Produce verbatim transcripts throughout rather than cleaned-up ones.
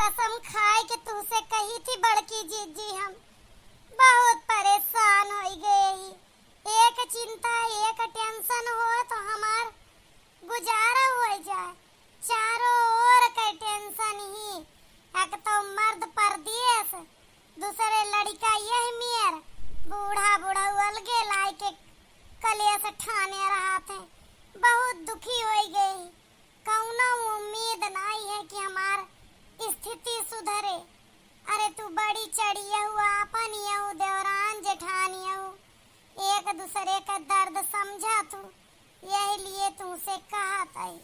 कसम खाए के तुहसे कही थी बड़की जिज्जी, हम बहुत परेशान होइ गए ही। एक चिंता, एक tension हो तो हमार गुजारा होइ जाए। चारों ओर के tension ही, एक तो मर्द परदेस, दूसरे लड़िका यह मेर, बूढ़ा बुढ़ऊ अलगे लाए के कलेस ठाने रहत हैं। बहुत दुखी होइ गए ही। कउनो उम्मीद नाई है कि हमार स्थिति सुधरे। अरे तू बड़ी चढ़ियहू, आपन यहू, देवरान जेठान यहू, एक दूसरे का दर्द समझा तू, यही लिए तुमसे कहत आई।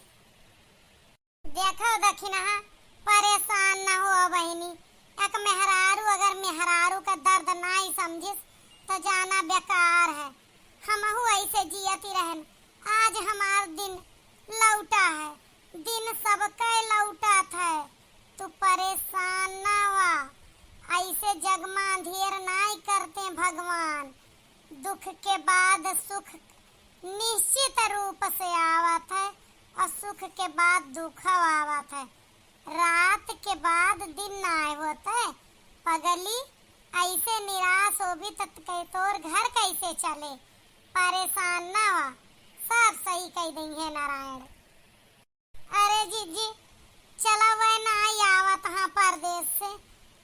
देखो दखिनहा, परेशान न हो बहिनी, एक मेहरारू अगर मेहरारू का दर्द नाई समझिस तो जाना बेकार है। हमहू ऐसे जियती रहन, आज हमार दिन लौटा है, दिन सबके लौटत है। तू परेशान ना हुआ, ऐसे जग मा अंधेर नाई करते भगवान। दुख के बाद सुख निश्चित रूप से आवत है और सुख के बाद दुख आवत है। रात के बाद दिन नाई होत है। पगली, ऐसे निराश होबी त कै-, तोर घर कैसे चले? परेशान ना हुआ, सब सही कई देइहैं नारायण। अरे जिज्जी, चला वह नाई आवत हाँ परदेस से,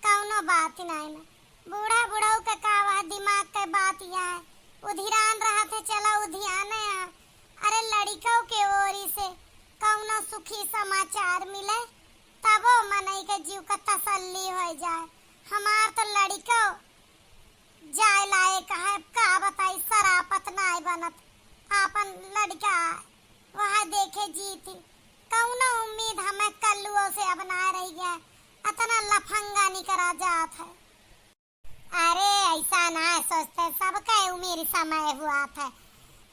कउनो बात नाई ना। बूढ़ा बुढ़ऊ के का वह दिमाग के बात या है, उधिरान रहत है, चला उधियाने आ। अरे लड़िकौ के ओरी से कउनो सुखी समाचार मिले, तबो मनई के जीव का तसल्ली होइ जाए। हमार तो लड़िकौ जाए लायक है, का बताई, सरापत नाय बनत। आपन लड़िका वह देखे जीती, कउनो उम्मीद हमें कल्लुओ से अब ना रहि गया। अतना लफंगा निकरा जात है। अरे ऐसा ना सोचते, सबके उम्र समय हुआ था।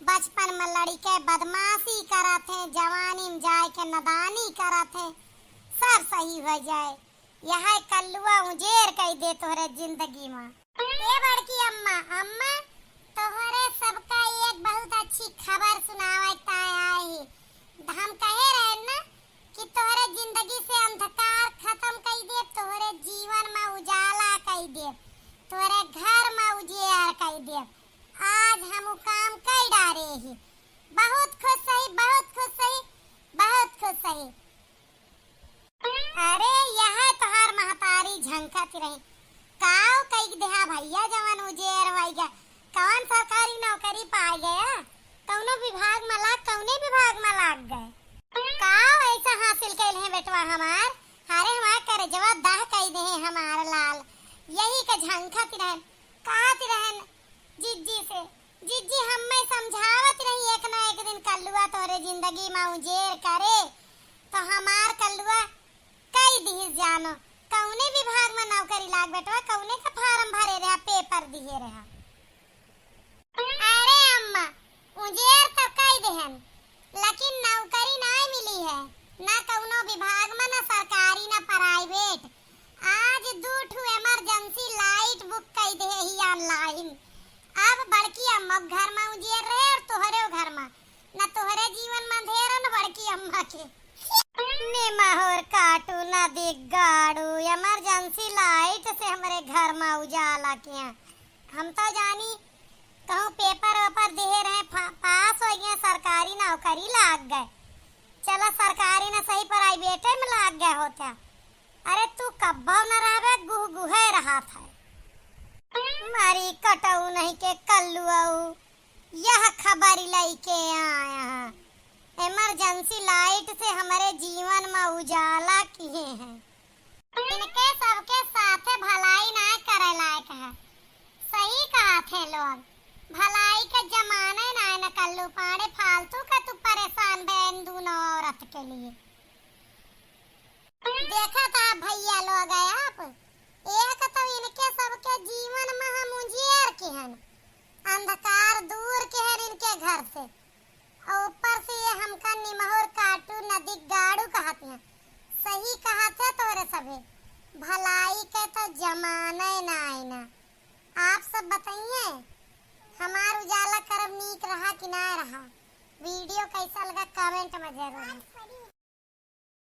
बचपन में लड़िके बदमाशी करत हैं, जवानी में जाए के नदानी करत हैं, सब सही होइ जाए। यह कल्लुआ उजेर कई दे तोहरे जिंदगी मा। ए बड़की अम्मा, अम्मा, तोहरे सबका एक बहुत अच्छी खबर सुनावे ताय आए ही। हम कहे रहे न कि तोहरे जिंदगी से अंधकार खत्म कई देब, तोहरे जीवन मा उजाला कई देब, तोहरे घर मा उजियार कई देब। आज हम उ काम कई डारे ही। बहुत खुश ही, बहुत खुश ही, बहुत खुश ही। अरे, यह तोहार महतारी झंखत रही। काव कई देहा भइया, जवन उजेर होई गया? कवन सरकारी नौकरी पाए गया? कौनो विभाग में लाग, कौने विभाग में लाग गए? काव ऐसा हासिल कैल है बेटवा हमार? अरे, हमार करेजवा दाह कई दे है हमार लाल। यही के झंखत रहन, कहत रहन, जिज्जी से, जिज्जी, हम्मे समझावत रही, एक ना एक दिन कल्लुआ तोहरे जिंदगी मा उजेर करे, तो हमार कल्लुआ कई दिहिस जानो। कौने विभाग मा नौकरी लाग बेटवा, कौने का फार्म भरे रहा, पेपर दिहे रहा? अरे अम्मा, उजेर तो कई देहन, लेकिन नौकरी नाय मिली है, ना कौनो विभाग मा, ना सरकारी, ना प्राइवेट। आज दू ठू emergency light book कई देहे ही online। अब बड़की अम्मा के घर मा उजियर रहे और तोहरे घर मा, ना तोहरे जीवन मा अंधेरा, ना बड़की अम्मा के। निमहुर काटू नदी गाड़ू, emergency light से हमरे घर मा उजाला किया। हम तो जानी कहूँ पेपर वेपर दिहे रहे, फा-, पास होइ गए, सरकारी नौकरी लाग गए। चला सरकारी ना सही प्राइवेटे में लाग गए होता। अरे तू कब्बो न रहबे, गुह गुहे रहत है। मरी कटऊ नहीं के कल्लुआऊ, यह खबर लइके आया है। Emergency light से हमरे जीवन मा उजाला किहे हैं। इनके सबके साथे भलाई ना करे लायक है। सही कहत हैं लोग, भलाई के जमाने ना है न कल्लू पाड़े, फालतू का तू परेशान बे इन दोनों औरत के लिए। देखत है भइया लोग है आप, एक तो इनके सबके जीवन मा हम उजियर के हन, अंधकार दूर के हन इनके घर से, और ऊपर से ये हमका निमहुर काटू नदी गाड़ू कहत हैं। सही कहत है तोरे सभे, भलाई के तो जमाने ना आईना। आप सब बताइए, हमार उजाला करब नीक रहा कि ना रहा? Video कैसा लगा comment में जरूर।